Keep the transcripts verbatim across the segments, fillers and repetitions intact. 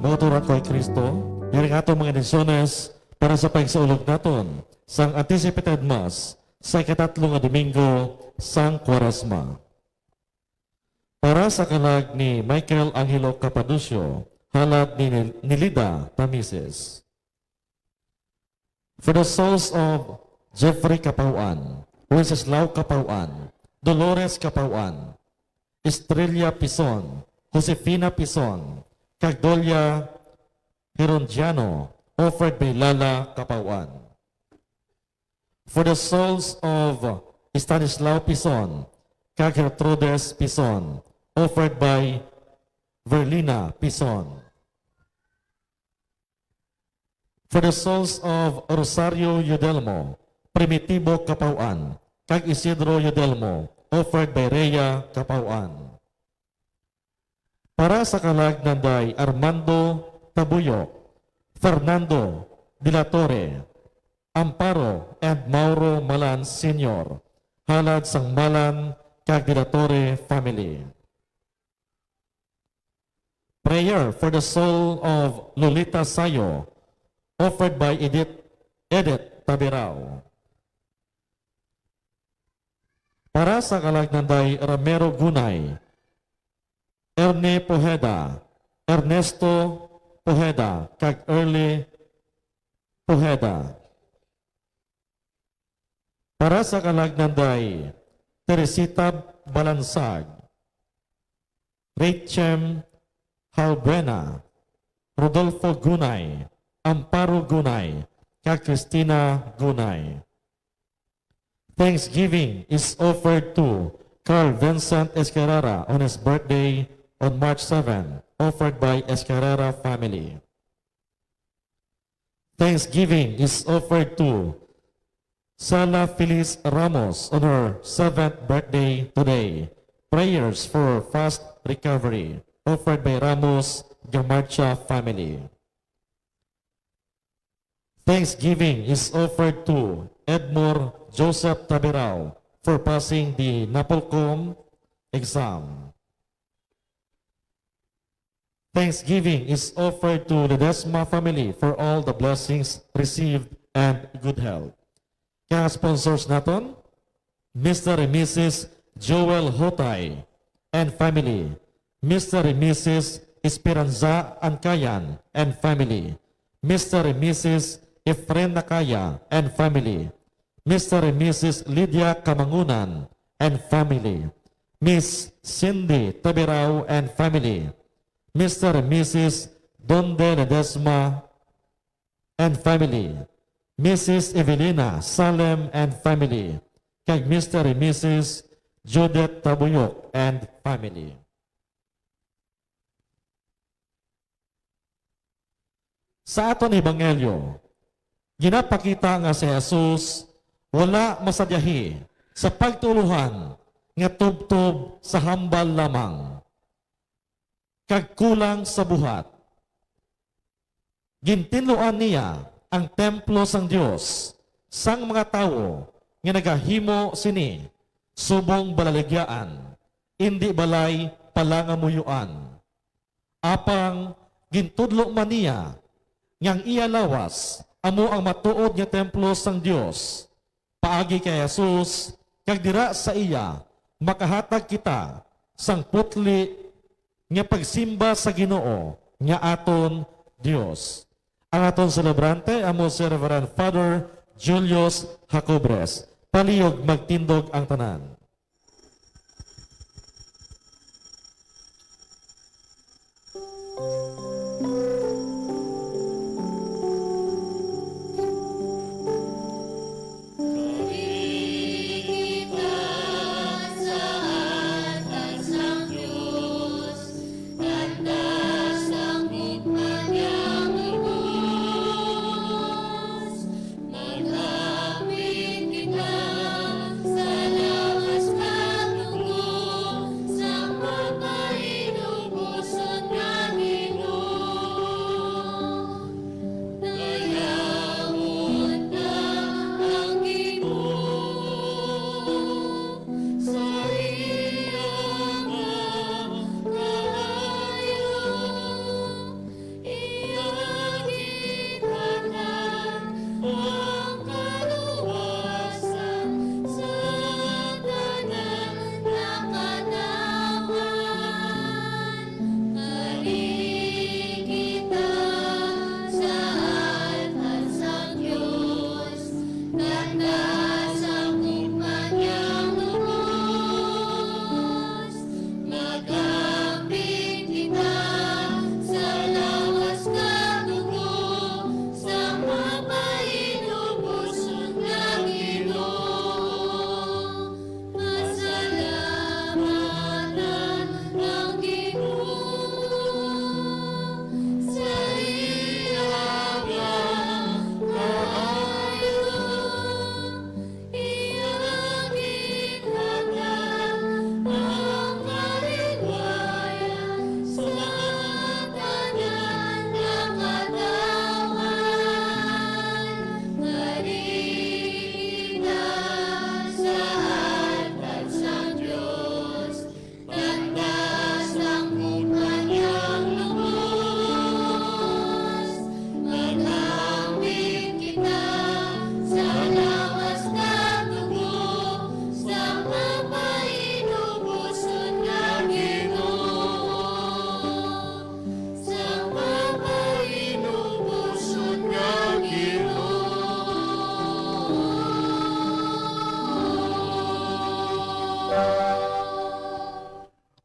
Mauturan ko kay Kristo, diri nga aton mga intensyones para sa pagsaulog naton sang anticipated Mass sa ikatatlo nga Domingo sang Kwaresma. Para sa kalag ni Michael Angelo Capadocio, halad ni Nel-, Nelida Tamises. For the souls of Jeffrey Capauan, Wenceslao Capauan, Dolores Capauan, Estrella Pison, Josefina Pison, kag Dolia Herondiano, offered by Lala Capauan. For the souls of Stanislao Pison kag Gertrudes Pison, offered by Verlina Pison. For the souls of Rosario Yudelmo, Primitivo Capauan, kag Isidro Yudelmo, offered by Rhea Capauan. Para sa kalag nanday Armando Tabuyok, Fernando de la Torre, Amparo, and Mauro Malan Senior, halad sang Malan kag de la Torre family. Prayer for the soul of Lolita Sayo, offered by Edith, Edith Tabirao. Para sa kalag nanday Ramero Gunay, Erne Pojeda, Ernesto Pojeda, kag Early Pojeda. Para sa kalag nanday Teresita Balansag, Rachem Halbuena, Rodolfo Gunay, Amparo Gunay, kag Christina Gunay. Thanksgiving is offered to Carl Vincent Escarrara on his birthday on March seven, offered by Escarrara family. Thanksgiving is offered to Sala Feliz Ramos on her seventh birthday today. Prayers for fast recovery, offered by Ramos Gamarcha family. Thanksgiving is offered to Edmore Joseph Tabirao for passing the NAPOLCOM exam. Thanksgiving is offered to Ledesma family for all the blessings received and good health. Kaya sponsors naton, Mister and Missus Joel Hotay and family, Mister and Missus Esperanza Ancayan and family, Mister and Missus Efren Nakaya and family, Mister and Missus Lydia Kamangunan and family, Miss Cindy Tabirao and family, Mister and Missus Donde Ledesma and family, Missus Evelina Salem and family, kag Mister and Missus Judith Tabuyok and family. Sa aton ebanghelyo, ginapakita nga si Jesus wala masadyahi sa pagtulohan nga tubtob sa hambal lamang kag kulang sa buhat. Gintinluan niya ang templo sang Dios sang mga tawo nga nagahimo sini subong balaligyaan, indi balay palangamuyoan. Apang gintudlo man niya nga ang iya lawas amo ang matuod nga templo sang Dios. Paagi kay Jesus kag dira sa iya, makahatag kita sang putli nga pagsimba sa Ginoo nga aton Dios. Ang aton selebrante amo si Reverend Father Julius Jacobres, Palihog magtindog ang tanan. Maghapit kita sa lawas kag dugo sang mapainuboson nga Ginoo. Dayawon ta ang Ginoo sa iya nga kaayo. Iya ginhatag ang kaluwasan sa tanan nga katawhan. Kani kita sa altar sang Dios, kanta sang kumpanyang lubos. Maghapit kita sa lawas nga dugo sang mapainuboson nga Ginoo. Pasalamatan ang Ginoo sa iya nga kaayo. Iya ginhatag ang kaliway sa tanan nga katawhan. Kani kita sa altar sang Dios, kanta sang kumpanyang lubos. Maghapit kita sa lawas nga dugo sang mapainuboson nga Ginoo. Sang mapainuboson nga Ginoo.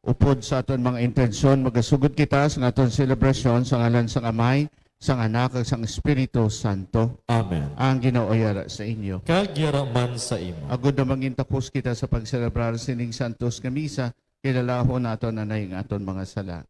Upod sa aton mga intensyon, magasugod kita sa aton selebrasyon sa ngalan sang Amay, sang Anak, kag sang Espiritu Santo. Amen. Ang Ginoo yara sa inyo. Kag yara man sa imo. Agod na mangin tapos kita sa pagselebrar sining santos nga misa, kilalahon naton anay ang aton mga sala.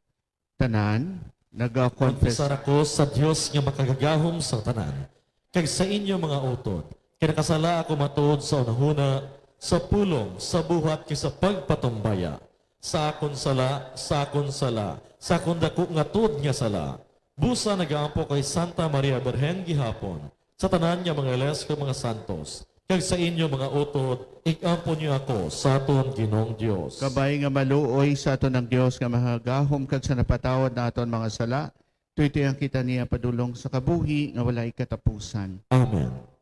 Tanan, nagakonfess Konfesar ako sa Dios nga makagagahom sa tanan, kag sa inyo, mga utod, kay nakasala ako matuod sa hunahuna, sa pulong, sa buhat, kag sa pagpatumbaya. Sa akon sala, sa akon sala, sa akon daku nga tuod nga sala. Busa nagaampo kay Santa Maria Birhen gihapon, sa tanan nga mga anghel kag mga santos, kag sa inyo, mga utod, ig-ampo niyo ako sa aton Ginoong Dios. Kabay nga maluoy sa aton ang Dios nga mahagahom kag sa napatawad na aton mga sala, tuytoyan kita niya padulong sa kabuhi nga walay katapusan. Amen.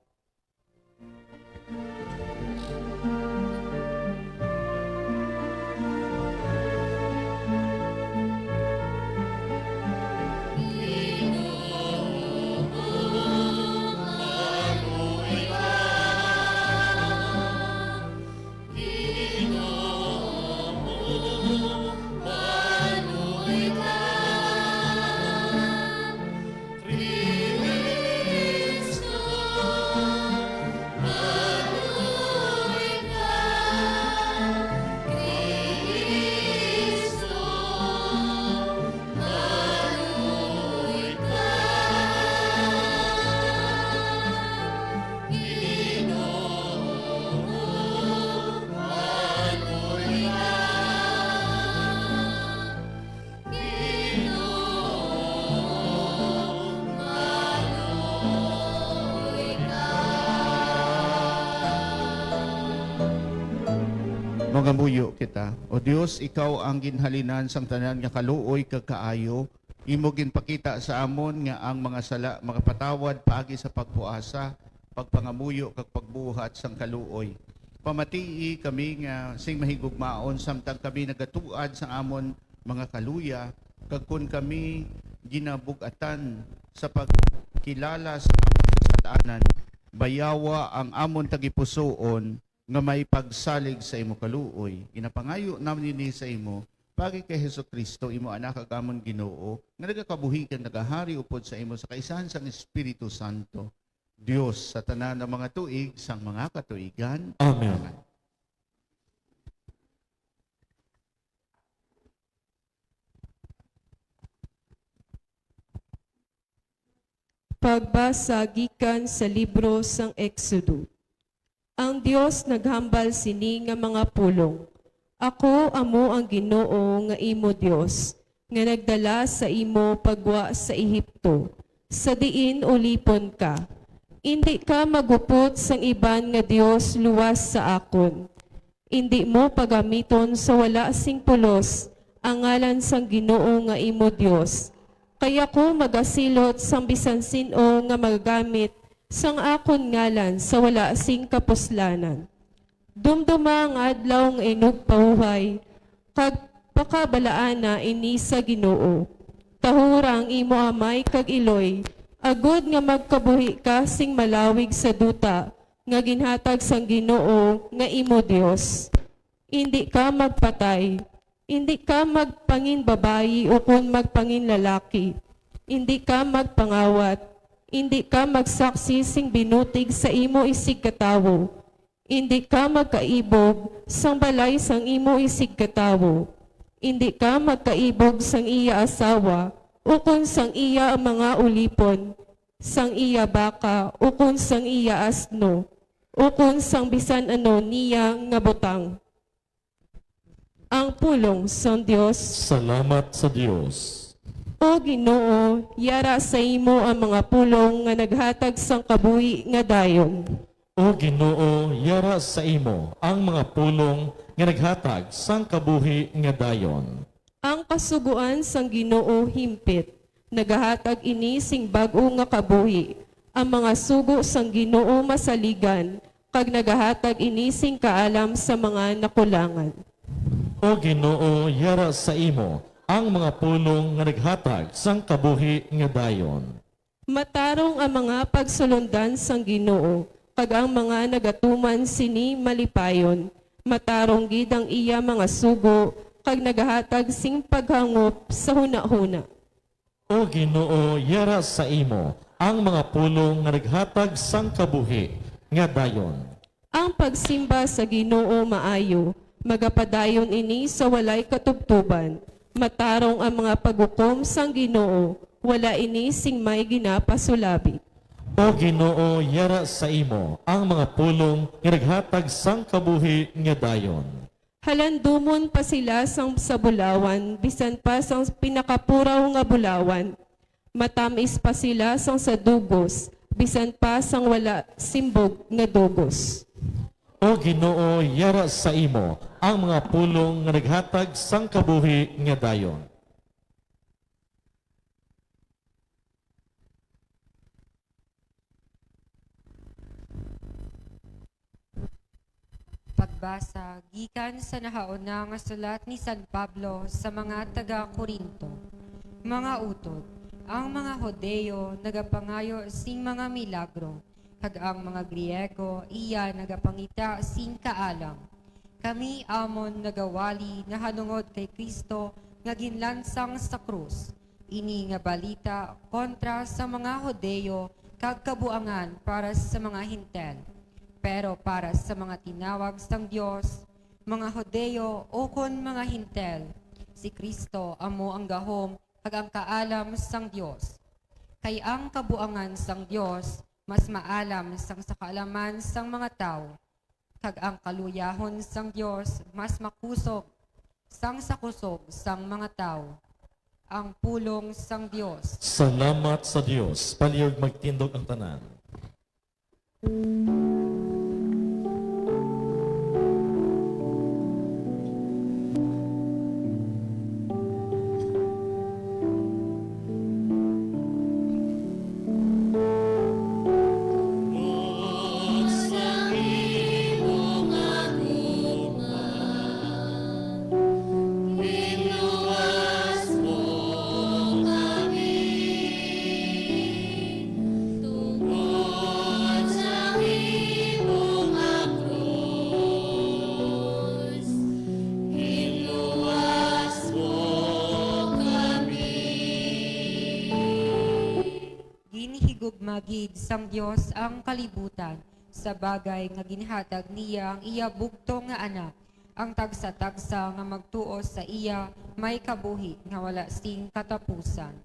Mangamuyo kita. O Dios, ikaw ang ginhalinan sang tanan nga kaluoy kag kaayo. Imo ginpakita sa amon nga ang mga sala makapatawad paagi sa pagpuasa, pagpangamuyo, kag pagbuhat sang kaluoy. Pamatii kami nga sing mahigugmaon samtang kami nagatuad sa amon mga kaluya, kag kon kami ginabug-atan sa pagkilala sa kasalanan, bayawa ang amon tagipusoon nga may pagsalig sa imo kaluoy. Ginapangayo namin ini sa imo, pagi kay Jesu-Cristo, imo Anak, kag amon Ginoo, nga nagakabuhi kag nagahari upod sa imo sa kaisahan sang Espiritu Santo, Dios sa tanan nga mga tuig sang mga katuigan. Amen. Amen. Pagbasa gikan sa libro sang Exodo. Ang Dios naghambal sini nga mga pulong: Ako amo ang Ginoo nga imo Dios, nga nagdala sa imo pagwa sa Egipto, sa diin ulipon ka. Indi ka magupot sang iban nga dios luwas sa akon. Indi mo pagamiton sa wala sing pulos ang ngalan sang Ginoo nga imo Dios, kay ako magasilot sang bisan sin-o nga magagamit sang akon ngalan sa wala sing kapuslanan. Dumduma ang adlaw nga inugpahuhay, kag pakabalaana ini sa Ginoo. Tahura ang imo amay kag iloy, agod nga magkabuhi ka sing malawig sa duta nga ginhatag sang Ginoo nga imo Dios. Indi ka magpatay, indi ka magpanginbabayi ukon magpanginlalaki, indi ka magpangawat, indi ka magsaksi sing binutig sa imo isigkatawo, indi ka magkaibog sang balay sang imo isigkatawo, indi ka magkaibog sang iya asawa ukon sang iya mga ulipon, sang iya baka ukon sang iya asno, ukon sang bisan ano niya nga butang. Ang pulong sang Dios. Salamat sa Dios. O Ginoo, yara sa imo ang mga pulong nga naghatag sang kabuhi nga dayon. O Ginoo, yara sa imo ang mga pulong nga naghatag sang kabuhi nga dayon. Ang kasugoan sang Ginoo himpit, nagahatag ini sing bag-o nga kabuhi. Ang mga sugo sang Ginoo masaligan, kag nagahatag ini sing kaalam sa mga nakulangan. O Ginoo, yara sa imo ang mga pulong nga naghatag sang kabuhi nga dayon. Matarong ang mga pagsulondan sang Ginoo, kag ang mga nagatuman sini malipayon. Matarong gid ang iya mga sugo, kag nagahatag sing paghangop sa hunahuna. O Ginoo, yara sa imo ang mga pulong nga naghatag sang kabuhi nga dayon. Ang pagsimba sa Ginoo maayo, magapadayon ini sa walay katubtoban. Matarong ang mga paghukom sang Ginoo, wala ini sing may ginapasulabi. O Ginoo, yara sa imo ang mga pulong nga naghatag sang kabuhi nga dayon. Halandumon pa sila sang sa bulawan, bisan pa sang pinakapuraw nga bulawan. Matamis pa sila sang sa dugos, bisan pa sang wala simbog nga dugos. O Ginoo, yara sa imo ang mga pulong nga naghatag sang kabuhi nga dayon. Pagbasa gikan sa nahauna nga sulat ni San Pablo sa mga taga-Corinto. Mga utod, ang mga Hudiyo nagapangayo sing mga milagro, kag ang mga Griego iya nagapangita sing kaalam. Kami amon nagawali nahanungod kay Cristo nga ginlansang sa krus. Ini nga balita kontra sa mga Hudiyo kag kabuangan para sa mga Gentil, pero para sa mga tinawag sang Dios, mga Hudiyo ukon mga Gentil, si Cristo amo ang gahom kag ang kaalam sang Dios. Kay ang kabuangan sang Dios mas maalam sang sa kaalaman sang mga tawo, kag ang kaluyahon sang Dios mas makusog sang sa kusog sang mga tawo. Ang pulong sang Dios. Salamat sa Dios. Palihog magtindog ang tanan. Ginhigugma gid sang Dios ang kalibutan, sa bagay nga ginhatag niya ang iya bugtong nga Anak, ang tagsa-tagsa nga magtuo sa iya may kabuhi nga wala sing katapusan.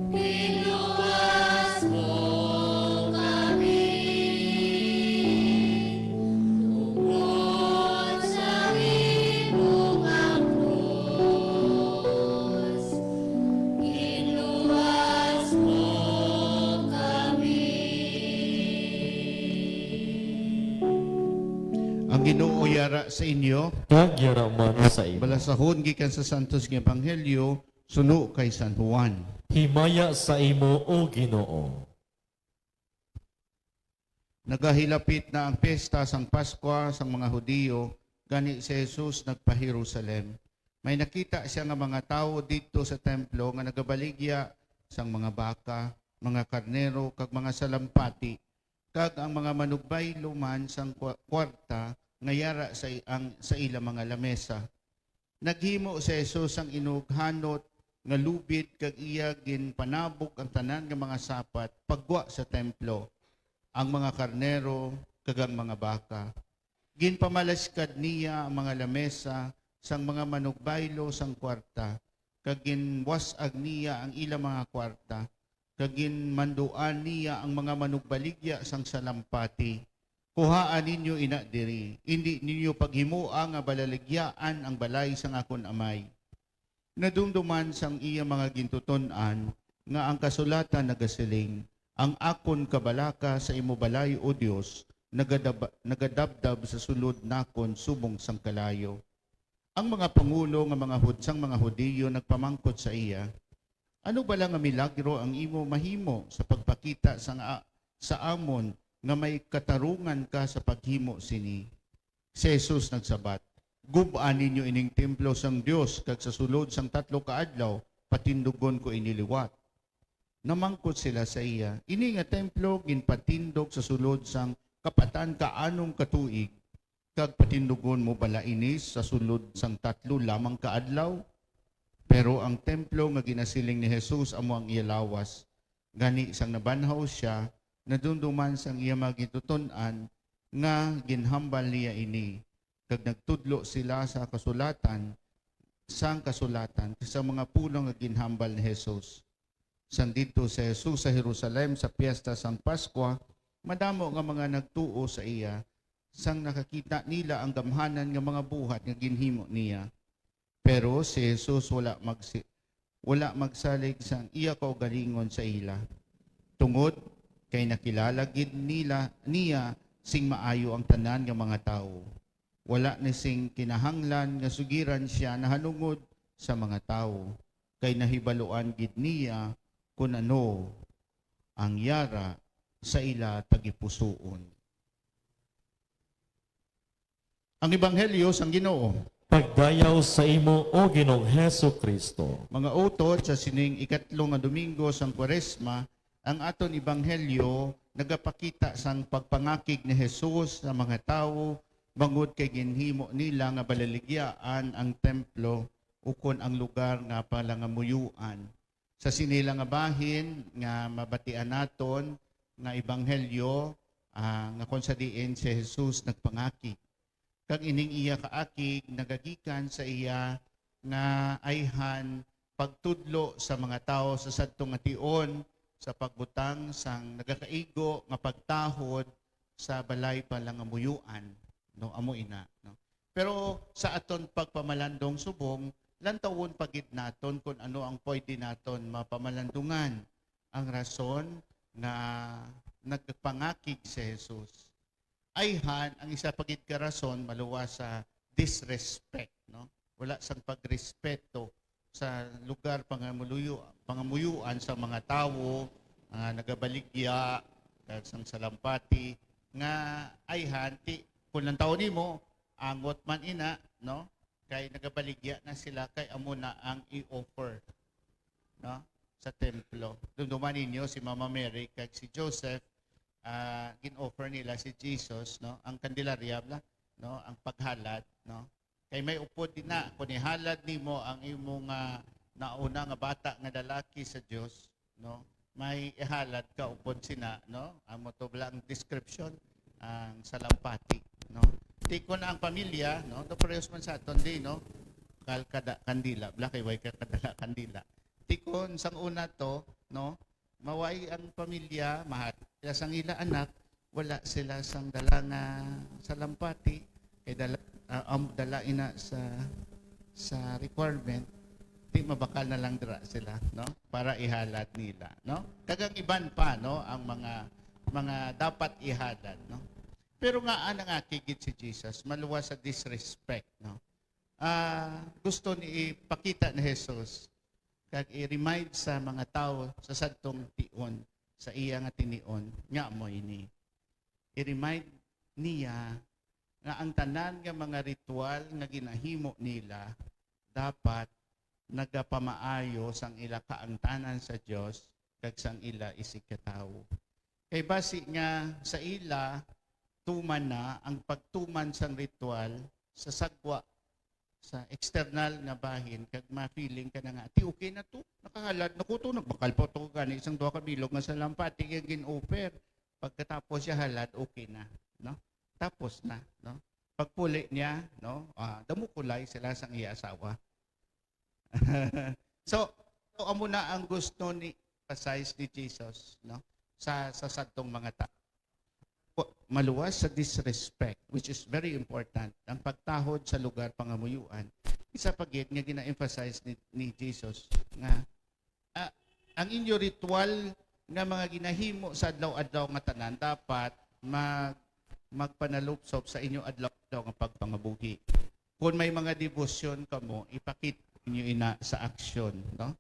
Giluwas mo kami tungod sa imo nga krus. Giluwas mo kami. Ang Ginoo yara sa inyo. Kag yara man sa imo. Balasahon gikan sa Santos nga Ebanghelyo suno kay San Juan. Himaya sa imo, O Ginoo. Nagahilapit na ang piyesta sang Paskwa sang mga Hudiyo, gani si Jesus nagpa-Jerusalem. May nakita sia nga mga tawo didto sa templo nga nagabaligya sang mga baka, mga karnero, kag mga salampati, kag ang mga manugbaylo man sang kwa-, kwarta nga yara sa i-, ang, sa ila mga lamesa. Naghimo si Jesus sang inughanot nga lubid kag iya ginpanabog ang tanan nga mga sapat paggwa sa templo, ang mga karnero kag ang mga baka. Ginpamalaskad niya ang mga lamesa sang mga manugbaylo sang kwarta, kag ginwas-ag niya ang ila mga kwarta, kag ginmanduan niya ang mga manugbaligya sang salampati. Kuhaa ninyo ina diri, indi ninyo paghimoa nga balaligyaan ang balay sang akon Amay. Nadumduman sang iya mga gintuton-an nga ang kasulatan nagasiling, "Ang akon kabalaka sa imo balay, O Dios, nagadab-, nagadabdab sa sulod nakon subong sang kalayo." Ang mga pangulo nga mga Hud-, sang mga Hudiyo nagpamangkot sa iya, "Ano bala nga milagro ang imo mahimo sa pagpakita sang a-, sa amon nga may katarungan ka sa paghimo sini?" Si Jesus nagsabat, "Gub-an ninyo ining templo sang Dios, kag sa sulod sang tatlo ka adlaw patindugon ko ini liwat." Namangkot sila sa iya, "Ini nga templo ginpatindog sa sulod sang kapatan ka anom ka tuig, kag patindugon mo bala ini sa sulod sang tatlo lamang ka adlaw?" Pero ang templo nga ginasiling ni Jesus amo ang iya lawas. Gani, sang nabanhaw sia, nadumduman sang iya mga gintuton-an nga ginhambal niya ini, kag nagtudlo sila sa kasulatan, sang kasulatan, sa mga pulong nga ginhambal ni Jesus. Sang didto si Jesus sa Jerusalem sa piyesta sang Paskwa, madamo nga mga nagtuo sa iya, sang nakakita nila ang gamhanan nga mga buhat nga ginhimo niya. Pero si Jesus wala magsi-, wala magsalig sang iya kaugalingon sa ila, tungod kay nakilala gid nila, niya sing maayo ang tanan nga mga tawo. Wala ni sing kinahanglan nga sugiran sia nahanungod sa mga tawo, kay nahibaluan gid niya kun ano ang yara sa ila tagipusoon. Ang Ebanghelyo sang Ginoo. Pagdayaw sa imo, O Ginoong Jesu-Cristo. Mga utod, sa sining ikatlo nga Domingo sang Kwaresma, ang aton Ebanghelyo nagapakita sang pagpangakig ni Jesus sa mga tawo bangod kay ginhimo nila nga balaligyaan ang templo ukon ang lugar nga palangamuyoan. Sa sini lang nga bahin nga mabatian naton nga ebanghelyo, ah, nga kon sa diin si Jesus nagpangakig. Kag ining iya kaakig nagagikan sa iya nga ayhan pagtudlo sa mga tawo sa sadto nga tion sa pagbutang sang nagakaigo nga pagtahod sa balay palangamuyoan, no? Amo ina, no? Pero sa aton pagpamalandong subong, lantawon pa gid naton kung ano ang pwede naton mapamalandungan, ang rason nga nagpangakig si Jesus. Ayhan, ang isa pa gid ka rason maluwas sa disrespect, no? Wala sang pagrespeto sa lugar pangamuluyo, pangamuyuan sa mga tawo nga nagabaligya kag sang salampati nga ayhan ti kung lang tawo nimo angot man ina, no? Kay nagabaligya na sila kay amo na ang i-offer, no? Sa templo. Dumduman ninyo si Mama Mary kag si Joseph, ah, gin-offer nila si Jesus, no? Ang kandelarya bala, no? Ang paghalad, no? Kay may upod din na, kung ihalad nimo ang imong, ah, nauna nga bata nga lalaki sa Dios, no? May ihalad ka upod sina, no? Amo to bala ang description, ang salampati, no? Tikon ang pamilya, no? Do parehas man sa aton di, no? Kalkada kandila, bala kay way ka kadala kandila. Tikon sang una to, no? Maway ang pamilya, mahal sila sang ila anak, wala sila sang dala nga salampati, kay dala, ah, um, dala ina sa sa requirement, di mabakal na lang dira sila, no? Para ihalad nila, no? Kag ang iban pa, no, ang mga mga dapat ihalad, no? Pero nga ang akigit si Jesus, maluwas sa disrespect, no? Ah, gusto ni ipakita ni Jesus kag i-remind sa mga tawo sa sadtong tion, sa iya nga tinion, nga amo ini. I-remind niya nga ang tanan nga mga ritual nga ginahimo nila dapat nagapamaayo sang ila kaangtanan sa Dios kag sang ila isigkatawo. Kay basi nga sa ila tuman na ang pagtuman sang ritual sa sagwa sa external nga bahin kag ma-feeling ka na nga, "Ti, okay na to, nakahalad na ko to, nagbakal pa to gani isang duha ka bilog nga salampati nga gin-offer." Pagkatapos siya halad, okay na, no? Tapos na, no? Pagpuli niya, no? Ah, damukulay sila sang iya asawa. So, so amo na ang gusto ni emphasize ni Jesus, no? Sa sa sadtong mga tawo. Maluwas sa disrespect, which is very important, ang pagtahod sa lugar pangamuyuan. Isa pa gid nga gina-emphasize ni, ni Jesus nga, ah, ang inyo ritual nga mga ginahimo sa adlaw-adlaw nga tanan dapat mag magpanalupsop sa inyo adlaw-adlaw nga pagpangabuhi. Kung may mga debosyon kamo, ipakita ninyo ina sa aksyon, no?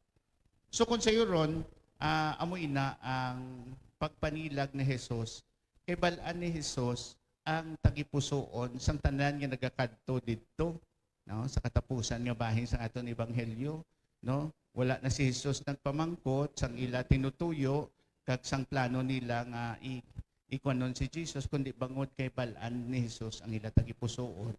So kung sayuron, ah, amo ina ang pagpanilag ni Jesus. Kay bal-an ni Jesus ang tagipusoon sang tanan nga nagakadto didto, no, sa katapusan nga bahin sang aton ebanghelyo, no? Wala na si Jesus nagpamangkot sang ila tinutuyo kag sang plano nila nga i-, ikuanon si Jesus, kundi bangod kay bal-an ni Jesus ang ila tagipusoon.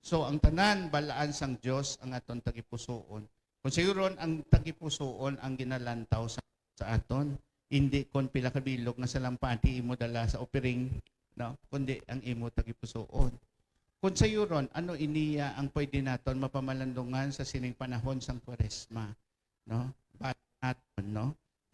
So, ang tanan, bal-an sang Dios ang aton tagipusoon. Kung sayuron, ang tagipusoon ang ginalantaw sa, sa aton, hindi kon pila ka bilog nga salampati imo dala sa offering, no? Kundi ang imo tagipusoon. Kung sayuron, ano iniya ang pwede naton mapamalandungan sa sining panahon sang Kwaresma, no? Bal-an naton, no?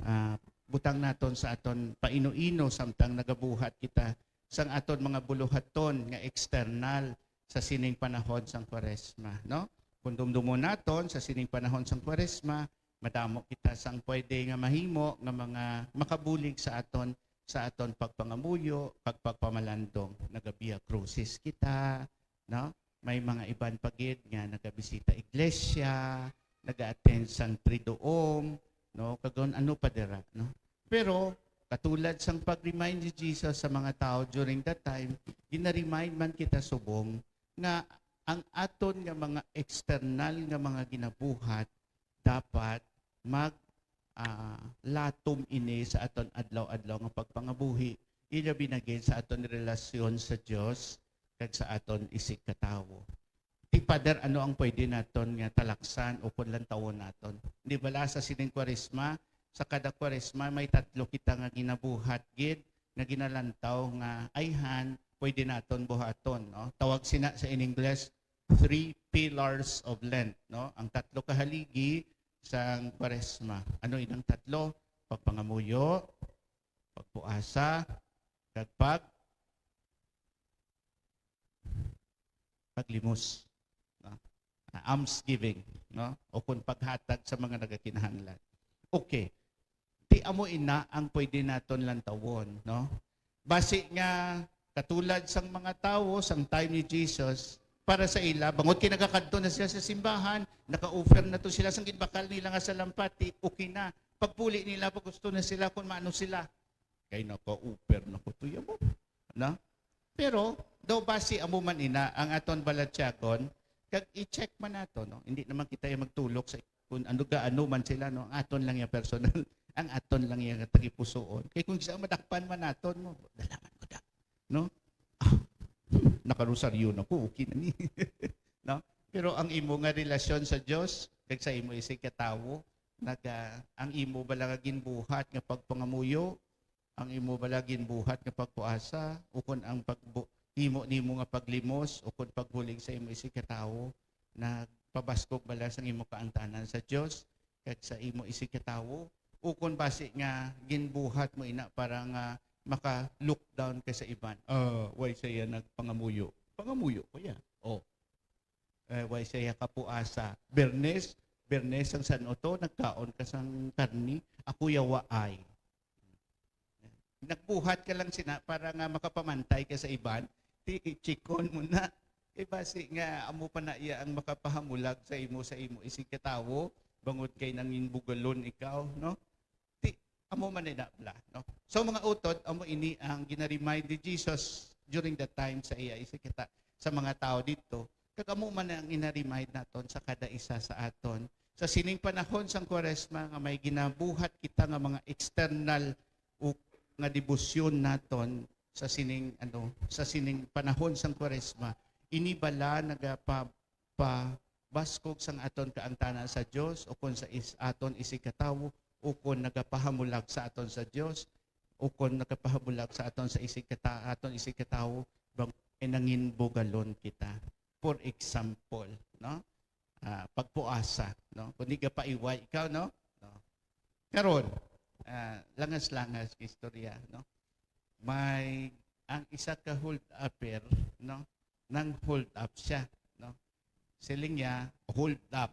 Ah, butang naton sa aton paino-ino samtang nagabuhat kita sang aton mga buluhaton nga external sa sining panahon sang Kwaresma, no? Kung dumdumon naton sa sining panahon sang Kwaresma, madamo kita sang pwede nga mahimo nga mga makabulig sa aton, sa aton pagpangamuyo kag pagpamalandong. Naga-Via Crucis kita, no? May mga iban pa gid nga nagabisita iglesia, naga-attend sang Triduum, no? Kag ano pa dira, no? Pero katulad sang pag-remind ni Jesus sa mga tawo during that time, gina-remind man kita subong nga ang aton nga mga external nga mga ginabuhat dapat mag, ah, latom ini sa aton adlaw-adlaw nga pagpangabuhi, ilabi na gid sa aton relasyon sa Dios kag sa aton isigkatawo. Ti, Father, ano ang pwede naton nga talaksan o kon lantawon naton? Di bala sa sining Kwaresma, sa kada Kwaresma, may tatlo kita nga ginabuhat gid, nga ginalantaw nga ayhan, pwede naton buhaton, no? Tawag sina sa in English, three pillars of Lent, no? Ang tatlo ka haligi sang Kwaresma. Ano inang tatlo? Pagpangamuyo, pagpuasa, kag pag paglimos, no? Ah, almsgiving. no? O kung paghatag sa mga nagakinahanglan. Okay. Ti amo ina ang pwede naton lantawon, no? Basi nga katulad sang mga tawo sang time ni Jesus, para sa ila, bangod kay nagakadto na sila sa simbahan, naka-offer na to sila sang ginbakal nila nga salampati, okay na. Pagpuli nila, pag gusto na sila kung maano sila. Kay naka-offer na ko to yamo. No? Pero, daw basi amo man ina ang aton balatyagon, kag i-check man nato, no? Hindi naman kita yung magtulok sa kung ano gaano man sila, no? Ang aton lang yung personal, ang aton lang yung tagipusoon. Kay kung sa madakpan man naton mo, dalaman ko da. No? Ah, nakarosaryo na ko, okay na ni. No? Pero ang imo nga relasyon sa Dios, kag sa imo isig katawo, naga, ang imo bala nga ginbuhat nga pagpangamuyo, ang imo bala ginbuhat nga pagpuasa, ukon ang pagbu-, himo nimo nga paglimos, ukon pagbulig sa imo isig katawo, nagpabaskog bala sang imo kaangtanan sa Dios kag sa imo isig katawo, ukon basi nga ginbuhat mo ina para nga maka-look down ka sa iban? Ah, way saya nagpangamuyo. Pangamuyo ko ya. Oh. Eh, way saya kapuasa. Bernes, Bernes ang san-o to, nagkaon ka sang karni, ako ya waay. Nagbuhat ka lang sina para nga makapamantay ka sa iban, ti chikon mo na. Kay basi nga amo pa na iya ang makapahamulag sa imo, sa imo isig katawo, bangod kay nangin bugalon ikaw, no? Ti amo man ina bala, no? So, mga utod, amo ini ang ginaremind ni Jesus during the time sa iya isig kita, sa mga tawo didto. Kag amo man ang ina-remind naton sa kada isa sa aton. Sa sining panahon sang Kwaresma nga may ginabuhat kita nga mga external o nga debosyon naton sa sining, ano, sa sining panahon sang Kwaresma, ini bala nagapa-, pa-, baskog sang aton kaangtanan sa Dios, o kon sa is-, aton isig katawo, o kon nagapahamulag sa aton sa Dios, o kon nagapahamulag sa aton sa isig kata-, aton isig katawo, bang, eh, nangin bugalon kita. For example, no? Ah, pagpuasa, no? Kung di ka paiway ikaw, no? No. Karon, ah, langas-langas ka istorya, no? May, ang isa ka hold upper, no? Nang hold up siya, no? Siling niya, hold up.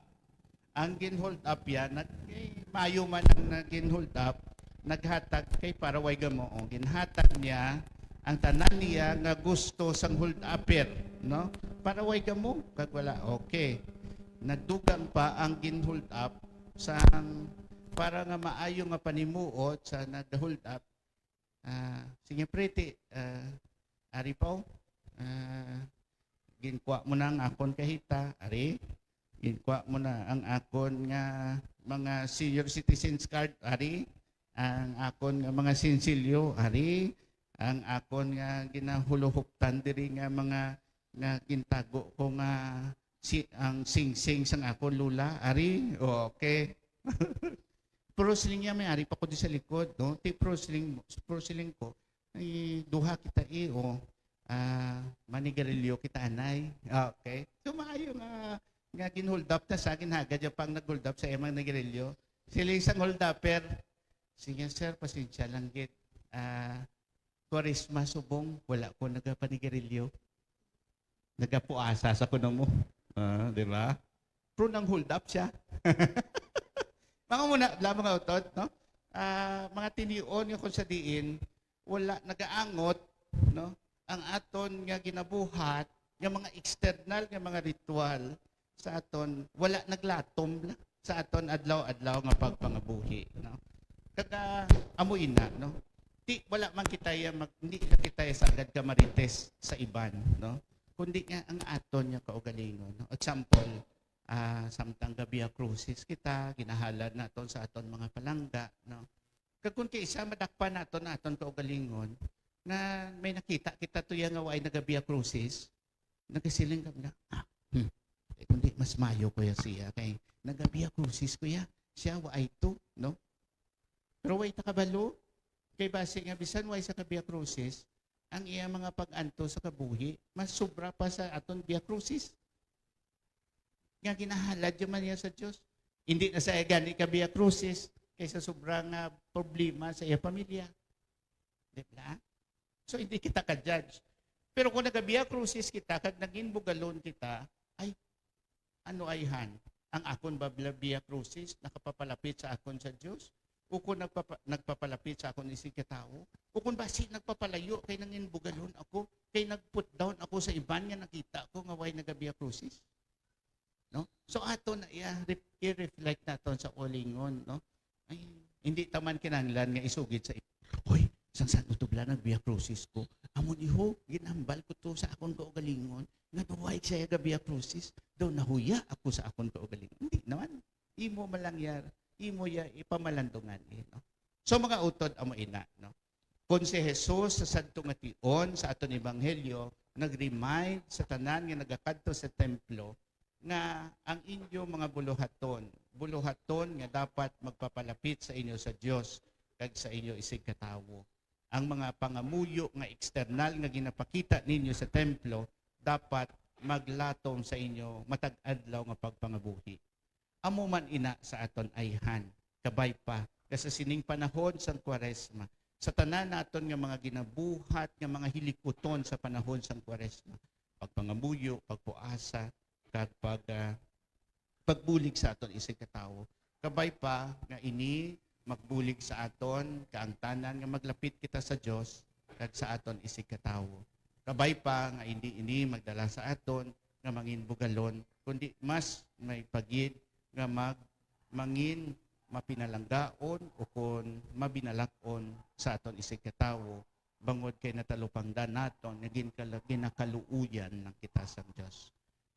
Ang gin-hold up ya, nag-, eh, mayo man ang nagin-hold up, naghatag kay para way gamo, oh, ginhatag niya ang tanan niya nga gusto sang hold upper, no? Para way gamo, kag wala, okay. Nagdugang pa ang gin-hold up sang para nga maayo nga panimuot sa nag-hold up. Ah, sige, pretty, ah, ari pa, oh. Ah, ginkuha mo na ang akon kahita, ari. Ginkuha mo na ang akon nga mga senior citizens card, ari. Ang akon nga mga sinsilyo, ari. Ang akon nga ginahuluhuptan diri nga mga, nga gintago ko nga si, ang singsing sang akon lula, ari. Okay. Pero siling niya, may ari pa ko di sa likod, no? Ti, pero siling, pero siling ko, ay, duha kita, eh, oh. Ah, manigarilyo kita, anay. Ah, okay. So, maayo nga, nga gin-hold up ta sa ginhagad ya pang nag-hold up sa iyang manigarilyo. Siling sang hold upper, sige, sir, pasensya lang gid. Ah, Kwaresma subong, wala ko nagapanigarilyo. Nagapuasa sa kuno mo. Ah, di ba? Pero nang hold up siya. Mga muna, bla, mga utod, no? Ah, mga tinion nga kung sa diin, wala nagaangot, no? Ang aton nga ginabuhat, nga mga external nga mga ritual sa aton, wala naglatom la sa aton adlaw-adlaw nga pagpangabuhi, no? Kag, ah, amo ina, no? Ti, wala man kita ya mag-, hindi na kita ya sagad ka marites sa iban, no? Kundi nga ang aton nga kaugalingon, no? Example, ah, samtang ga-Via Crucis kita, ginahalad naton sa aton mga palangga, no? Kag kung kay isa madakpan naton, naton kaugalingon, nga may nakita kita tuya nga way naga-Via Crucis, nagasiling kami na, "Ah, hmm, eh, kundi mas mayo ko ya siya, kay naga-Via Crucis ko ya, siya way to," no? Pero way ta kabalo, kay basi nga bisan way sa ka-Via Crucis, ang iya mga pag-anto sa kabuhi mas sobra pa sa aton Via Crucis. Nga ginahalad ya man niya sa Dios. Hindi na sa iya gani ka-Via Crucis kaysa sobra nga problema sa iya pamilya. Di ba? So, hindi kita ka-judge. Pero kung naga-Via Crucis kita, kag naging bugalon kita, ay, ano ayhan? Ang akon ba bla-, Via Crucis nakapapalapit sa akon sa Dios? O kon nagpapa-, nagpapalapit sa akon isigkatawo? O kon basi nagpapalayo kay nanginbugalon ako, kay nag-put down ako sa iban nga nakita ko nga way naga-Via Crucis? No? So ato na iya re-, i-reflect naton sa ulingon, no? Ay, hindi ta man kinahanglan nga isugid sa iba, "Hoy, sang Santo Tubla nag-Via Crucis ko. Amo ni ho, ginambal ko to sa akon kaugalingon nga daw way siya ga-Via Crucis. Daw nahuya ako sa akon kaugalingon." Hindi naman. Imo man lang ya, imo ya ipamalandungan, eh, no? So, mga utod, amo ina, no? Kung si Jesus sa sadto nga tion sa aton ebanghelyo nag-remind sa tanan nga nagakadto sa templo nga ang inyo mga buluhaton, buluhaton nga dapat magpapalapit sa inyo sa Dios kag sa inyo isigkatawo. Ang mga pangamuyo nga eksternal nga ginapakita ninyo sa templo dapat maglatom sa inyo matag adlaw nga pagpangabuhi. Amo man ina sa aton ayhan, kabay pa nga sa sining panahon sang Kwaresma, sa tanan naton nga mga ginabuhat nga mga hilikuton sa panahon sang Kwaresma, pagpangamuyo, pagpuasa, kag pag, ah, pagbulig sa aton isigkatawo. Kabay pa nga ini magbulig sa aton kaangtanan nga maglapit kita sa Dios kag sa aton isigkatawo. Kabay pa nga hindi ini magdala sa aton nga mangin bugalon, kundi mas may pagid nga mag-, mangin mapinalanggaon o kon mabinalak-on sa aton isigkatawo, bangod kay natalupangdan naton nga ginkala-, ginakaluoyan lang kita sang Dios.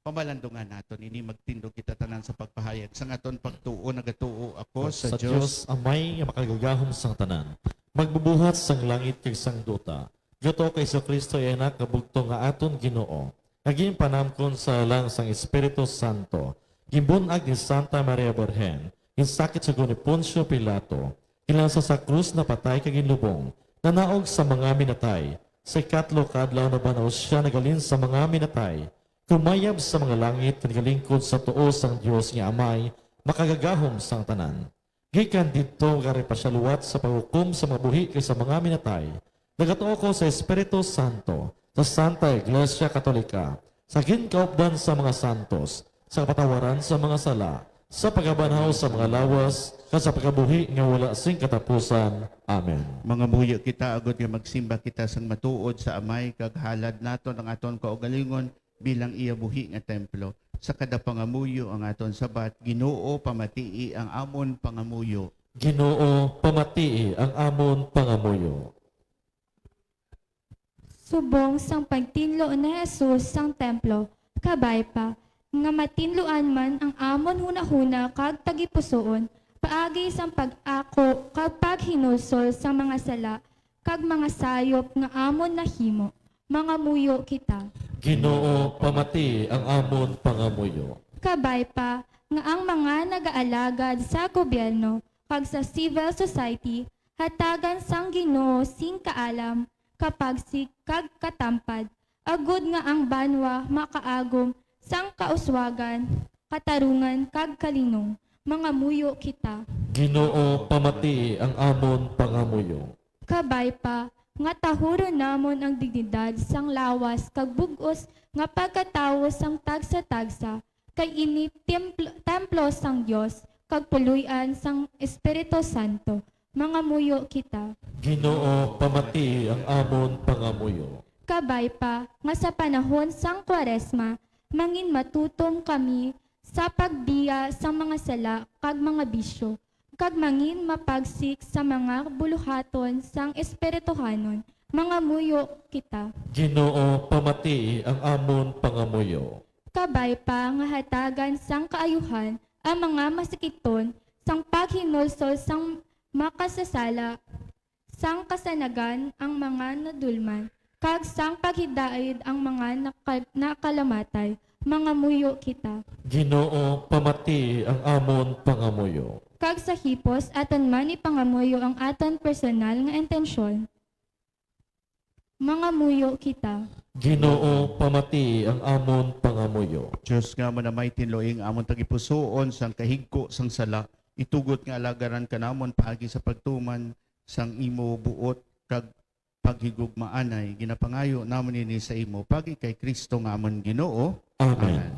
Pamalandungan naton ini, magtindog kita tanan sa pagpahayag sang aton pagtuo. Nagatuo ako sa Sa Dios. Dios, Amay nga makagagahom sang tanan, magbubuhat sang langit kag sang duta. Gatuo kay Jesu-Cristo, iya Anak nga bugtong nga aton Ginoo, nga ginpanamkon sa lang sang Espiritu Santo, ginbun-ag ni Santa Maria Birhen, ginsakit sa guni Poncio Pilato, ginlansa sa krus, napatay kag ginlubong, nanaog sa mga minatay, sa ikatlo ka adlaw nabanhaw sia naghalin sa mga minatay, kumayab sa mga langit kag nagalingkod sa tuo sang Dios nga Amay, makagagahom sang tanan. Gikan didto gari pa sia liwat sa paghukom sa mga buhi kag sa mga minatay. Nagatuo ko sa Espiritu Santo, sa Santa Iglesia Katolika, sa ginkaupdan sa mga santos, sa kapatawaran sa mga sala, sa pagabanhaw sa mga lawas, kag sa pagabuhi nga wala sing katapusan. Amen. Mangamuyo kita agod nga magsimba kita sang matuod sa Amay, kag halad naton ang aton kaugalingon bilang iya buhi nga templo. Sa kada pangamuyo ang aton sabat, Ginoo, pamatii ang amon pangamuyo. Ginoo, pamatii ang amon pangamuyo. Subong sang pagtinlo ni Jesus sang templo, kabay pa, nga matinluan man ang amon hunahuna kag tagipusoon, paagi sang pag-ako kag paghinulsol sa mga sala kag mga sayop nga amon nahimo. Mangamuyo kita. Ginoo, pamatii ang amon pangamuyo. Kabay pa nga ang mga nagaalagad sa gobyerno kag sa civil society hatagan sang Ginoo sing kaalam, kapagsik, kag katampad, agod nga ang banwa makaagom sang kauswagan, katarungan, kag kalinong. Mangamuyo kita. Ginoo, pamatii ang amon pangamuyo. Kabay pa nga tahuron namon ang dignidad sang lawas kag bug-os nga pagkatawo sang tagsa-tagsa, kay ini templ-, templo sang Dios kag puloy-an sang Espiritu Santo. Mangamuyo kita. Ginoo, pamatii ang amon pangamuyo. Kabay pa nga sa panahon sang Kwaresma, mangin matutom kami sa pagbiya sang mga sala kag mga bisyo, kag mangin mapagsik sa mga buluhaton sang espirituhanon. Mangamuyo kita. Ginoo, pamatii ang amon pangamuyo. Kabay pa nga hatagan sang kaayuhan ang mga masakiton, sang paghinulsol sang makasasala, sang kasanagan ang mga nadulman, kag sang paghidaid ang mga naka-, nakalamatay. Mangamuyo kita. Ginoo, pamatii ang amon pangamuyo. Kag sa hipos, aton man ipangamuyo ang aton personal nga intensyon. Mangamuyo kita. Ginoo, pamatii ang amon pangamuyo. Dios nga manamay, tinloi ang amon tagipusoon sang kahigko sang sala, itugot nga alagaran ka namon paagi sa pagtuman sang imo buot kag paghigugmaanay. Ginapangayo namon ini sa imo paagi kay Cristo nga amon Ginoo. Amen. Amen.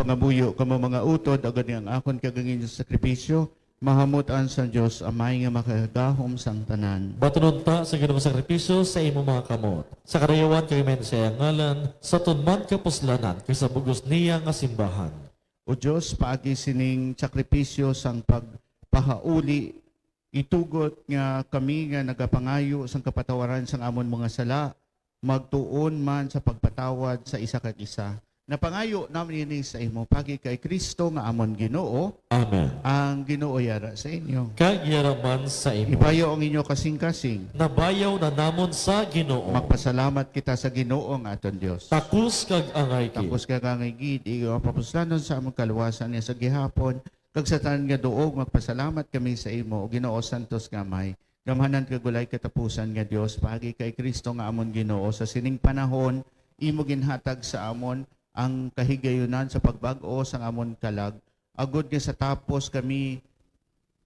Nga buyo kamo mga utod, agod nga ang akon kag ang inyo sakripisyo mahamut-an sa Dios Amay nga makagahom sang tanan. Batunon ta sa Ginoo nga sakripisyo sa imo mga kamot, sa kadayawan kag may sa iyang ngalan, sa tuman kapuslanan kag sa bug-os niya nga simbahan. O Dios, paagi sining sakripisyo sang pagpahauli, itugot nga kami nga nagapangayo sang kapatawaran sang amon mga sala, magtuon man sa pagpatawad sa isa kag isa. Napangayo namin ini sa imo pagi kay Cristo nga amon Ginoo. Amen. Ang Ginoo yara sa inyo. Kag yara man sa imo. Ibayaw ang inyo kasing-kasing. Nabayaw na namon sa Ginoo. Magpasalamat kita sa Ginoo nga aton Dios. Takos kag angay gid. Takos kag angay gid, iyo ang papuslanon sa amon kaluwasan niya sa gihapon, kag sa tanan nga duog magpasalamat kami sa imo, O Ginoo, santos nga Amay, gamhanan kag walay katapusan nga Dios, paagi kay Cristo nga amon Ginoo. Sa sining panahon, imo ginhatag sa amon ang kahigayunan sa pagbag-o sang amon kalag, agod nga sa tapos kami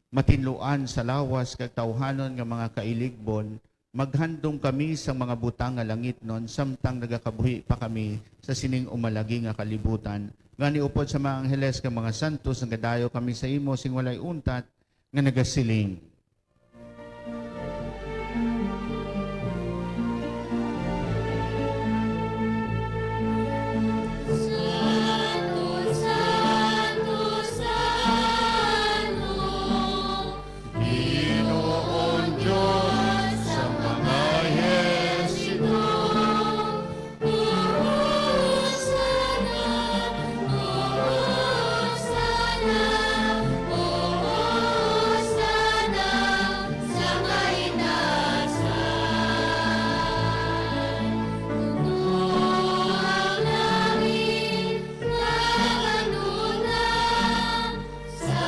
matinluan sa lawas kag tawhanon nga mga kailigbon, maghandom kami sang mga butang nga langitnon samtang nagakabuhi pa kami sa sining umalagi nga kalibutan. Gani, upod sa mga angheles kag mga santos, nagadayo kami sa imo sing walay untat nga nagasiling: Santo, santo, santo, Ginoong Dios sa mga ehemplo. Hosanna, Hosanna, Hosanna sa kaitaasan. Puno ang langit nga kanunay sa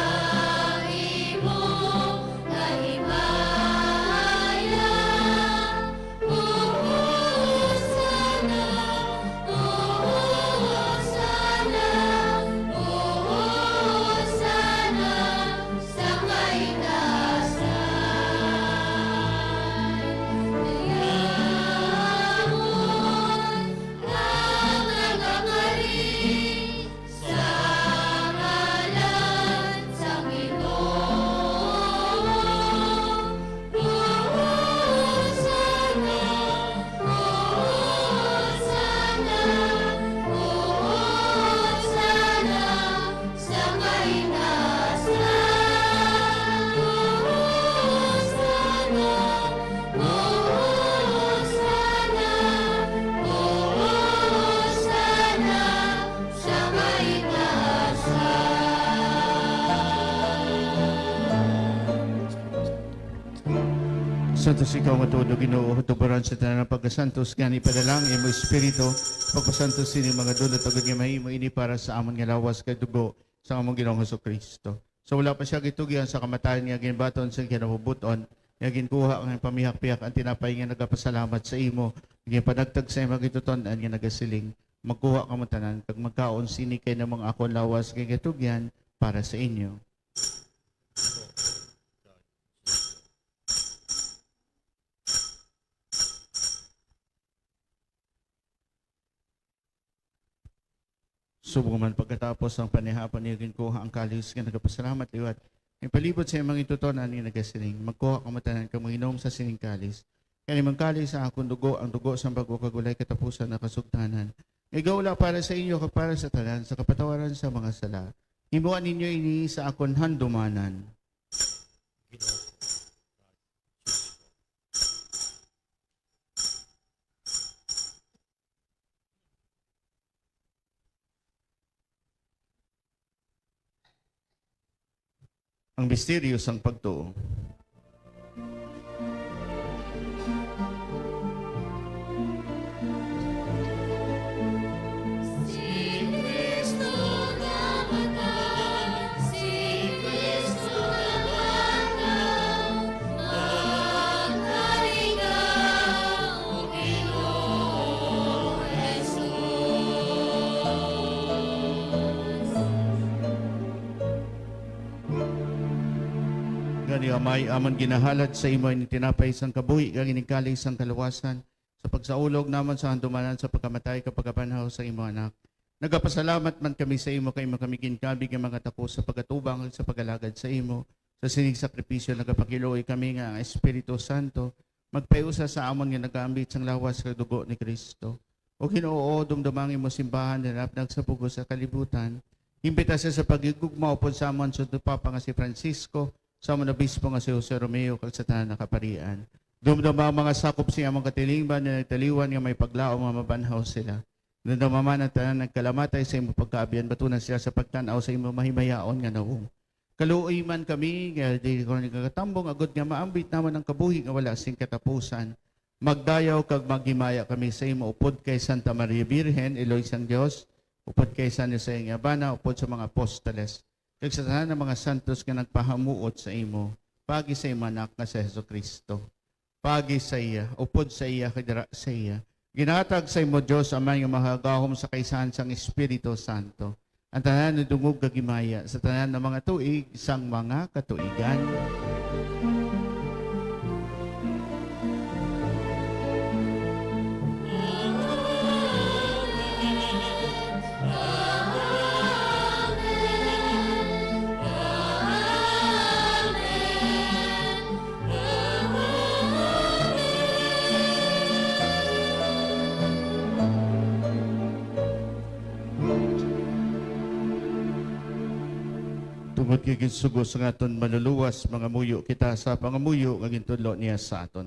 imo nga himaya. O Hosanna, O Hosanna, O Hosanna sa kaitaasan. Dayaon ang nagakari sa ngalan sang Ginoo. Hosanna, Hosanna, Hosanna sa kaitaasan. Hosanna, Hosanna, Hosanna sa kaitaasan. Santos ikaw nga tuod, O Ginoo, tuparan sa tanan nga pagkasantos, gani padala ang imo Espiritu, pagpasantos sini mga dulot, agod nga mahimo ini para sa amon nga lawas kag dugo sa amon Ginoong Jesu-Cristo. Sa wala pa siya gitugyan sa kamatayon nga ginbaton sa kinabubuton, nga ginkuha ang pamihak-pihak ang tinapay nga nagapasalamat sa imo, nga panagtag sa imo gituton-an nga nagasiling: Magkuha kamo tanan kag magkaon sini kay amo ang akon lawas nga ginatugyan para sa inyo. Subong man pagkatapos sang panihapon niya ginkuha ang kalis nga nagapasalamat liwat, ipalibot sa iyang mga gintuton-an nga nagasiling: Magkuha kamo tanan kag mag-inom sa sining kalis. Kay ini ang kalis sa akon dugo, ang dugo sang bag-o kag walay katapusan nga kasugtanan, nga igaula para sa inyo kag para sa tanan sa kapatawaran sa mga sala. Himoa ninyo ini sa akon handumanan. Ang misteryo sang pagtuo. Si Cristo namatay, si Cristo namatay, magkari ka, O Ginoong Jesus. Gani, Amay, amon ginahalad sa imo ini tinapay sang kabuhi kag ini kalis sang kaluwasan, sa pagsaulog namon sa handumanan sa pagkamatay kag pagkabanhaw sa imo Anak. Nagapasalamat man kami sa imo kay imo kami ginkabig nga mga tapo sa pagatubang kag sa pagalagad sa imo. Sa sining sakripisyo, nagapakiluoy kami nga ang Espiritu Santo magpahiusa sa amon nga nagaambit sang lawas kag dugo ni Cristo. O Ginoo, dumduma ang imo simbahan nga napnag sa pugos sa kalibutan. Imbita siya sa paghigugma upod sa amon sa Santo Papa nga si Francisco, sa amon obispo nga si Jose Romeo, kag sa tanan nga kaparian. Dumduma ang mga sakop sa amon katilingban nga nagtaliwan nga may paglaom nga mabanhaw sila. Dumduma man ang tanan nagkalamatay sa imo pagkaabyan, batunan sila sa pagtan-aw sa imo mahimayaon nga nawong. Kaluoy man kami nga di ko nagakatambong, agod nga maambit namon ang kabuhi nga wala sing katapusan. Magdayaw kag maghimaya kami sa imo upod kay Santa Maria Birhen, Iloy sang Dios, upod kay San Jose nga bana, upod sa mga apostoles, kag sa tanan nga mga santos nga nagpahamuot sa imo, paagi sa imo Anak nga si Jesu-Cristo. Paagi sa iya, upod sa iya, kag dira sa iya. Ginatag sa imo, Dios Amay, nga makagahom sa kaisahan sang Espiritu Santo, ang tanan nga dungog kag himaya sa tanan nga mga tuig sang mga katuigan. Tungod kay ginsugo sang aton Manluluwas, mangamuyo kita sa pangamuyo nga gintudlo niya sa aton.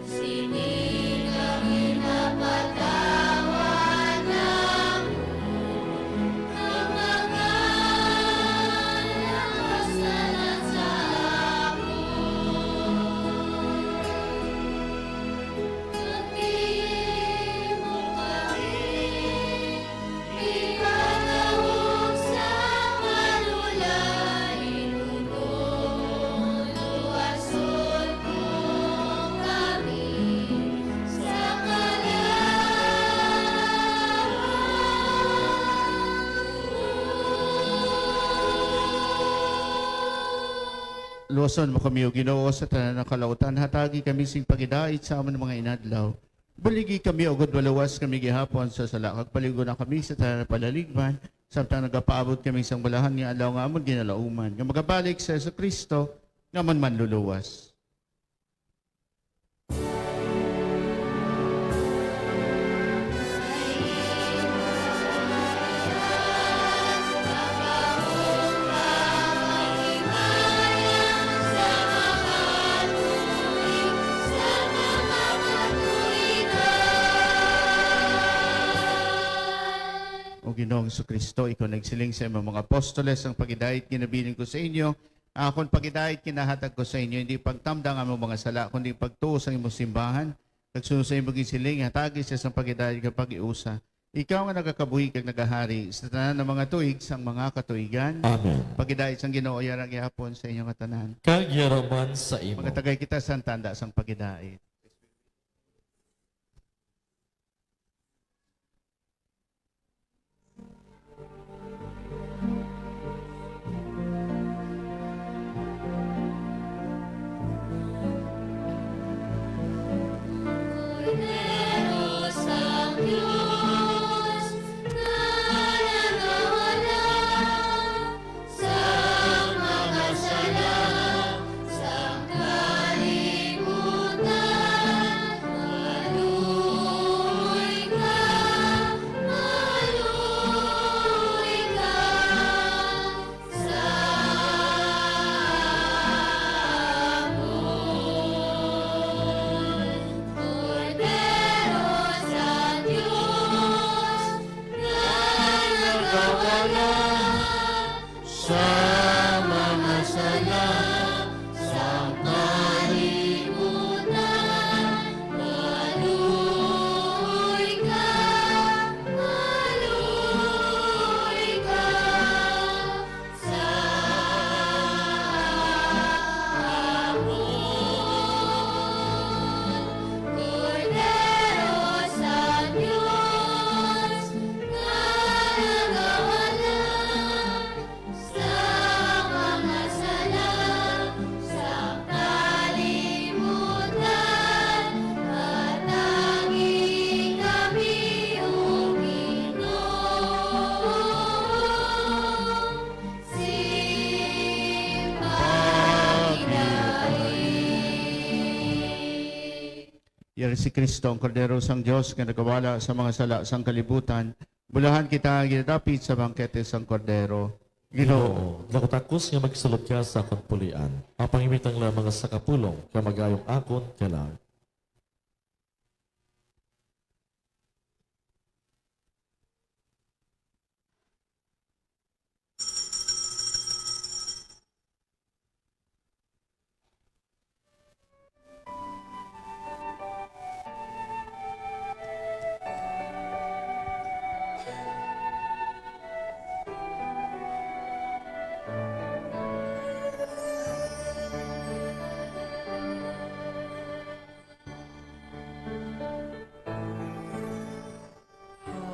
Sini kami napatawad na ang mga nakasalan sa amon. Pati mo kami Ipatawag sa malulay, luwason mo kami sa kalawa. Luwason mo kami, O Ginoo, sa tanan nga kalautan. Hatagi kami sing paghidait sa amon mga inadlaw. Buligi kami, agod maluwas kami gihapon sa sala, kag paligo na kami sa tanan nga palaligban, samtang nagapaabot kami sang balahan nga adlaw nga amon ginalauman, nga magabalik si Jesu-Cristo nga amon Manluluwas. O Ginoong Jesu-Cristo, ikaw nagsiling sa imong mga apostoles, "Ang paghidait ginabilin ko sa inyo, ang akon paghidait ginahatag ko sa inyo, hindi pagtamda ang among mga sala, kundi pagtuo sa imong simbahan, kag suno sa imong ginsiling, hatagi siya sang paghidait kag paghiusa." Ikaw nga nagakabuhi kag nagahari sa tanan nga mga tuig sang mga katuigan. Amen. Paghidait sang Ginoo yara gihapon sa inyo nga tanan. Kag yara man sa imo. Magatagay kita sa tanda sang paghidait. Cordero sang Dios, Iri si Cristo, ang Kordero sang Dios nga nagawala sa mga sala sang kalibutan. Bulahan kita nga ginadapit sa bangkete sang Kordero. Ginoo, daku takos nga magsulod ka sa akon pulian. Ang pangimit ang lamang sa kapulong, kay magayong akon kalag.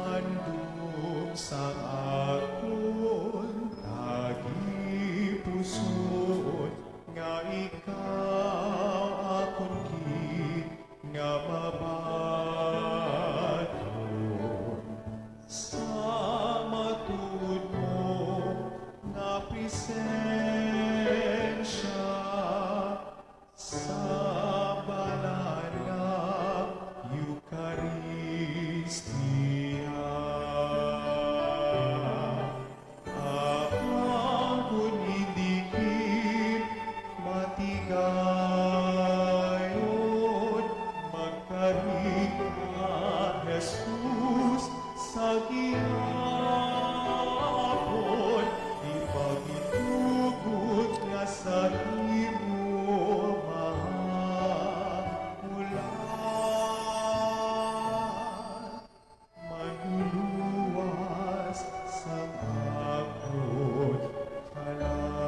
Handom sang akon tagipusoon nga ikaw akon gid nga mabaton sa matuod mo nga presensya. Sa banal nga Eukaristia, ang kunindikin matigayon magkari ka, Jesus, sa gihapon, ipagitugot nga sa imo mahamulan, manluluwas sa akon kalag.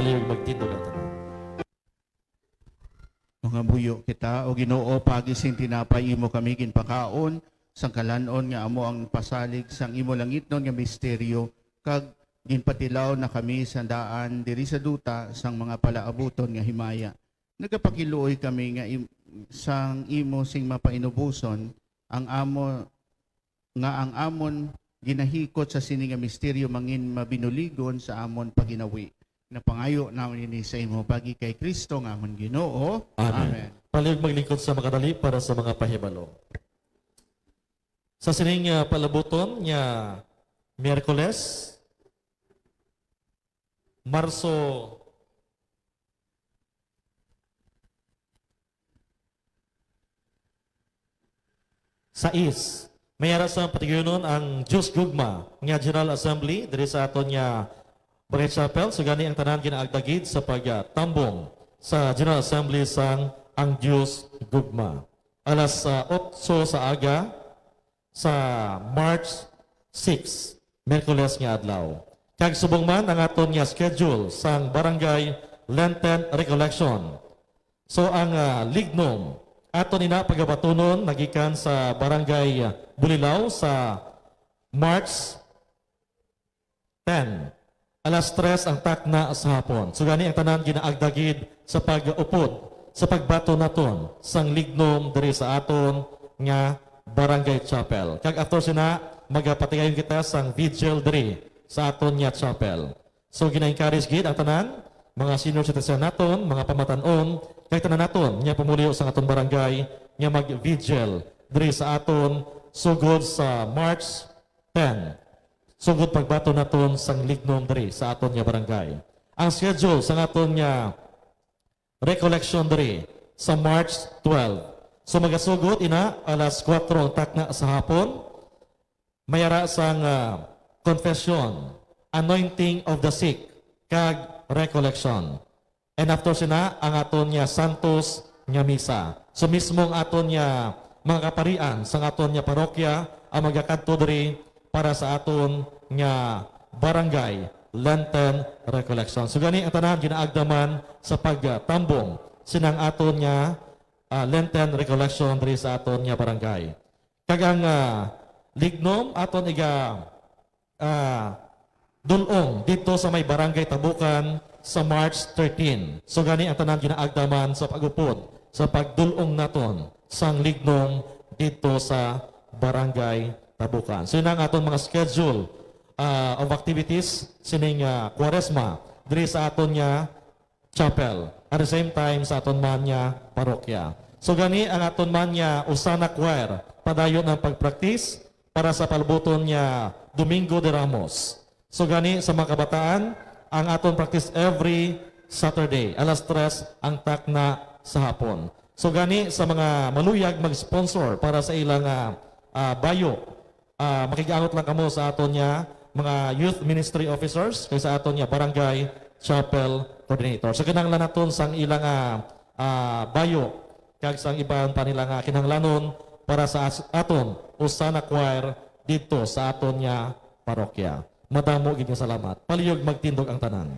Palihog magtindog ang tanan. Mangamuyo kita. O Ginoo, paagi sing tinapay imo kami ginpakaon, sang kalan-on nga amo ang pasalig sang imo langitnon nga misteryo, kag ginpatilaw na kami sa daan diri sa duta sang mga palaabuton nga himaya. Nagapakiluoy kami nga im-, sang imo sing mapainuboson ang amo nga ang amon ginahikot sa sini nga misteryo mangin mabinuligon sa amon paginawi. Napangayo namon ini sa imo pagi kay Cristo nga amon Ginoo. Amen. Amen. Palihog maglingkod sa makadali para sa mga pahibalo. Sa sining, ah, palabuton nga Miyerkules, Marso sais, may ara sa patigayunon ang Dios Gugma nga General Assembly diri sa aton nga Barangay Chapel. So gani ang tanan ginaagda gid sa pagtambong sa General Assembly sang Ang Dios Gugma. Alas, ah, otso sa aga sa March six, Miyerkules nga adlaw. Kag subong man ang aton nga schedule sang Barangay Lenten Recollection. So ang, ah, lignum aton ina pagabatunon nagikan sa Barangay Bulilao sa March ten, alas tres ang takna sa hapon. So gani ang tanan ginaagda gid sa pag-upod, sa pagbaton naton sang lignum diri sa aton nga Barangay Chapel. Kag after sina, magapatigayon kita sang vigil diri sa aton nga chapel. So gina-encourage gid ang tanan, mga senior citizen naton, mga pamatan-on, kag tanan naton nga pumuluyo sang aton barangay nga mag-vigil diri sa aton sugod sa March ten, sugod pagbaton naton sang lignum diri sa aton nga barangay. Ang schedule sang aton nga recollection diri sa March twelve. So magasugod ina alas kuwatro ang takna sa hapon. May ara sang, ah, confession, anointing of the sick, kag recollection. And after sina, ang aton nga santos nga misa. So mismo ang aton nga mga kaparian sang aton nga parokya ang magakadto diri para sa aton nga barangay Lenten Recollection. So gani ang tanan ginaagda man sa pagtambong sinang aton nga, ah, Lenten Recollection diri sa aton nga barangay. Kag ang, ah, lignum aton iga, ah, dul-ong didto sa may Barangay Tabukan sa March thirteen. So gani ang tanan ginaagda man sa pag-upod sa pagdul-ong naton sang lignum didto sa Barangay Tabukan. So yun ang aton mga schedule, ah, of activities sining, ah, Kwaresma diri sa aton nga chapel, at the same time sa aton man nga parokya. So gani ang aton man nga Osana Choir padayon ang pagpraktis para sa palabuton nga Domingo de Ramos. So gani sa mga kabataan, ang aton practice every Saturday, alas tres ang takna sa hapon. So gani sa mga maluyag mag-sponsor para sa ilang, ah, ah, bayo, ah, makigaangot lang kamo sa aton nga mga youth ministry officers kag sa aton nga barangay chapel coordinator. So kinahanglan naton sang ilang, ah, ah, bayo kag sang iban pa nila nga kinahanglanon para sa as-, aton Osana Choir didto sa aton nga parokya. Madamo gid nga salamat. Palihog magtindog ang tanan.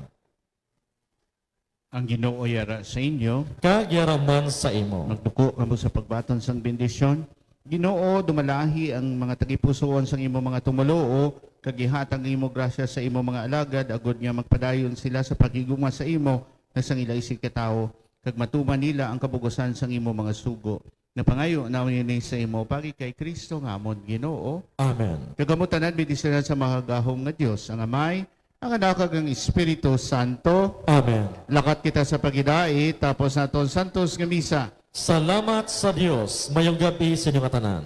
Ang Ginoo yara sa inyo. Kag yara man sa imo. Magduko kamo sa pagbaton sang bendisyon. Ginoo, dumalahi ang mga tagipusoon sang imo mga tumoluo, kag ihatag ang imo grasya sa imo mga alagad, agod nga magpadayon sila sa paghigugma sa imo, nga sang ila isigkatawo, kag matuman nila ang kabug-osan sang imo mga sugo. Napangayo namon ini sa imo, pagi kay Cristo nga amon Ginoo. Amen. Kag kamo tanan, bendisyonan sa makagagahom nga Dios, ang Amay, ang Anak, kag ang Espiritu Santo. Amen. Lakat kita sa paghidait, tapos naton santos nga misa. Salamat sa Dios. Mayong gab-i sa inyo nga tanan.